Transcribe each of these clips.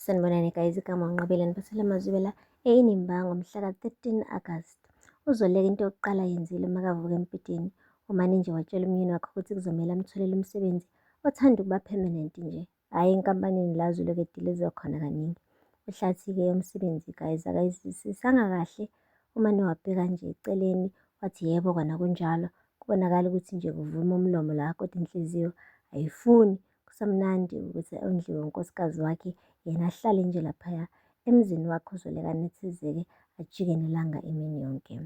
Sanibonani guys, igama uNqobile niphathele amazwibela e-Inimba ngomhla ka-13 August. Uzoleka into yokuqala ayenzile uma kavuka embhedeni. Umane nje watshela umyeni wakhe ukuthi kuzomele amtholele umsebenzi othanda ukuba permanent nje, hhayi enkampanini la azoloku edilizwa khona kaningi. Uhlathi-ke umsebenzi guys akayizwisisanga kahle, umane wabheka nje eceleni wathi yebo kona kunjalo. Kubonakala ukuthi nje kuvuma umlomo la kodwa inhliziyo ayifuni. Kusamnandi ukuthi ondliwe unkosikazi wakhe yena ahlale nje laphaya emzini wakhe uzoleka anethezeke ajike nelanga imini yonke.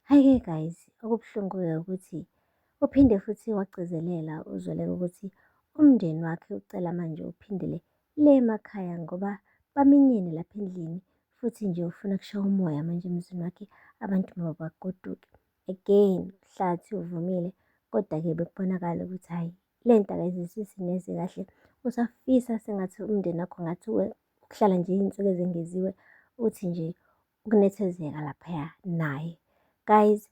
Hhayi-ke guys, okubuhlungu-ke ukuthi uphinde futhi wagcizelela uZoleka ukuthi umndeni wakhe ucela manje uphindele le emakhaya ngoba baminyene lapha endlini futhi nje ufuna kushaya umoya manje emzini wakhe abantu mabagoduke. Again, Hlathi uvumile kodwa-ke bekubonakala ukuthi hhayi le nto akayizwisisi neze kahle usafisa sengathi umndeni wakho ngathi ukuhlala nje iy'nsuku ezengeziwe uthi nje ukunethezeka laphaya naye. Guys,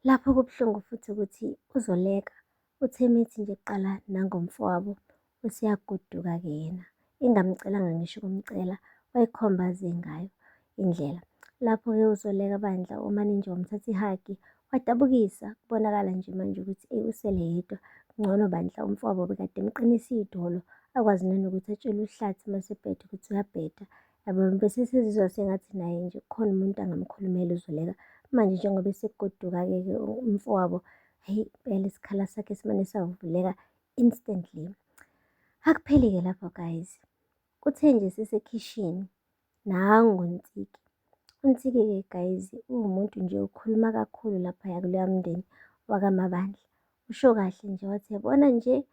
lapho kubuhlungu futhi ukuthi uZoleka uthe methi nje kuqala nangomfowabo useyagoduka-ke yena engamcelanga ngisho ukumcela wayikhomba aze ngayo indlela. Lapho-ke uZoleka bandla umane nje wamthatha ihagi wadabukisa kubonakala nje manje ukuthi eyi usele yedwa ngcono bandla umfowabo bekade emqinisa idolo akwazi nanokuthi atshele uHlathi uma sebheda ukuthi uyabheda yabo bese sezizwa sengathi naye nje kukhona umuntu angamkhulumela uZoleka manje njengoba esegoduka-ke ke umfowabo hheyi impela isikhala sakhe simane savuleka instantly. Akupheli-ke lapho guys, kuthe nje sisekhishini nangu uNtsiki. UNtsiki-ke guys uwumuntu nje ukhuluma kakhulu laphaya kuloya mndeni wakaMabandla. Usho kahle nje wathi yabona nje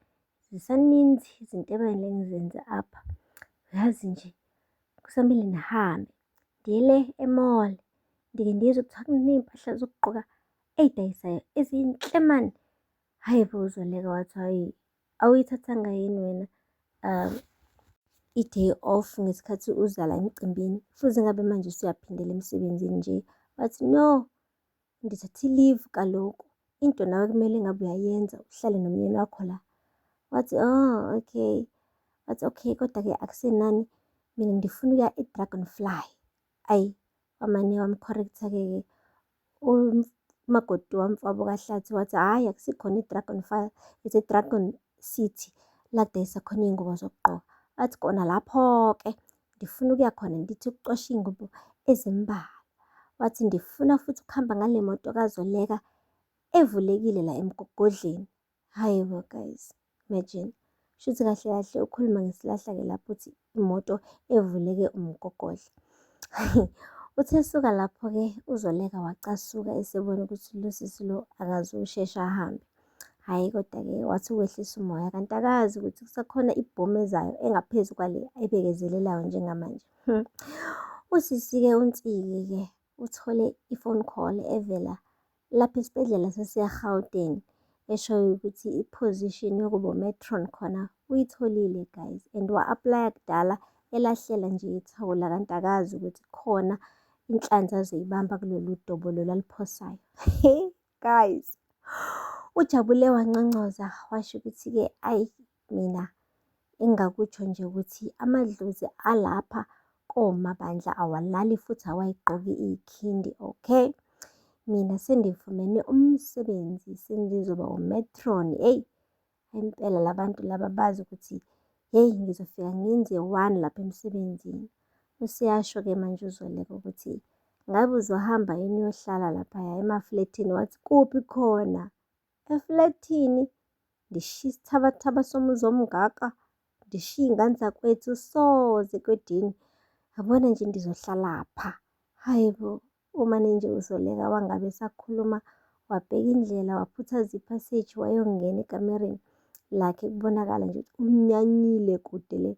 zisaninzi izinto ebangele ngizenze apha. Uyazi nje kusamele nihambe ndiye le e-mall ndike ndizwe kuthiwa kuney'mpahla zokugqoka ey'dayisayo ezinhle mani. Hhayi bo uZoleka wathi hhayi awuyithathanga yini wena i-day off ngesikhathi uza la emcimbini futhi ngabe manje usuyaphindela emsebenzini nje. Wathi no, ndithathe i-leave kaloku into nawe kumele ngabe uyayenza uhlale nomyeni wakho la. Wathi oh okay, wathi okay kodwa-ke akusenani mina ndifuna ukuya e-Dragonfly. Ayi wamane wam-correct-a-ke ke umakoti wamfowabo kaHlathi wathi hhayi akusikhona i-Dragon Fire, it's a Dragon City la kudayisa khona iy'ngubo zokugqoka. Wathi kona lapho-ke ngifuna ukuya khona ndithi ukucosha iy'ngubo ezimbalwa. Wathi ndifuna futhi ukuhamba ngale moto kaZoleka evulekile la emgogodleni. Hhayi bo guys, imagine. Shuthi kahle kahle ukhuluma ngesilahla-ke lapho uthi imoto evuleke umgogodla. Uthe esuka lapho-ke uZoleka wacasuka esebona ukuthi lo sisi lo akazusheshe ahambe. Hhayi kodwa-ke wathi ukwehlisa umoya kanti akazi ukuthi kusakhona ibhomu ezayo engaphezu kwale ayibekezelelayo njengamanje. Usisi-ke uNtsiki-ke uthole i-phone call evela lapha esibhedlela saseGauteng eshoyo ukuthi i-position yokuba u-matron khona uyitholile guys and wa-aplaya kudala elahlela nje ithawula kanti akazi ukuthi khona inhlanzi azoyibamba kulolu dobo lolu aluphosayo. Guys, ujabule wanconcoza washo ukuthi-ke ayi mina engingakutsho nje ukuthi amadlozi alapha komabandla awalali futhi awayigqoki ikhindi, okay? Mina sengifumene umsebenzi sengizoba umetron. Eyi, impela la bantu laba bazi ukuthi hheyi ngizofika ngenze one lapha emsebenzini. Useyasho-ke manje uZoleka ukuthi ngabe uzohamba yini uyohlala laphaya emaflethini? Wathi kuphi khona? Eflethini? Ndishiye isithabathaba somuzi omngaka, ndishiye iy'ngane zakwethu soze kwedini. Yabona nje ndizohlalapha. Hhayi bo, umane nje uZoleka wangabe esakhuluma wabheka indlela waphuthaza iphaseji wayongena ekamereni lakhe kubonakala nje ukuthi unyanyile kude le.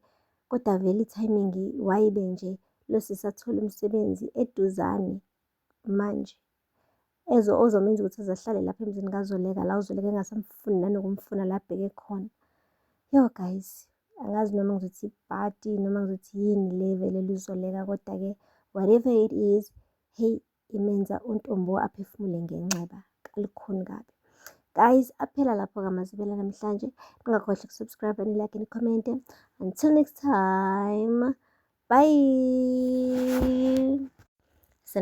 Kodwa vele i-timing wayibe nje lo sisi athole umsebenzi eduzane manje. Ozomenza ukuthi aze ahlale lapha emzini kaZoleka la uZoleka engasamfuni nanokumfuna la abheke khona. Yo guys, angazi noma ngizothi ibhadi noma ngizothi yini le evelele uZoleka kodwa-ke whatever it is, hey imenza uNtombo aphefumule ngenxeba kalukhuni kabi. Guys, aphela lapho-ke amazwibela namhlanje. Ningakhohlwa ukusubscribe, nilike, nicommente. Until next time. Bye.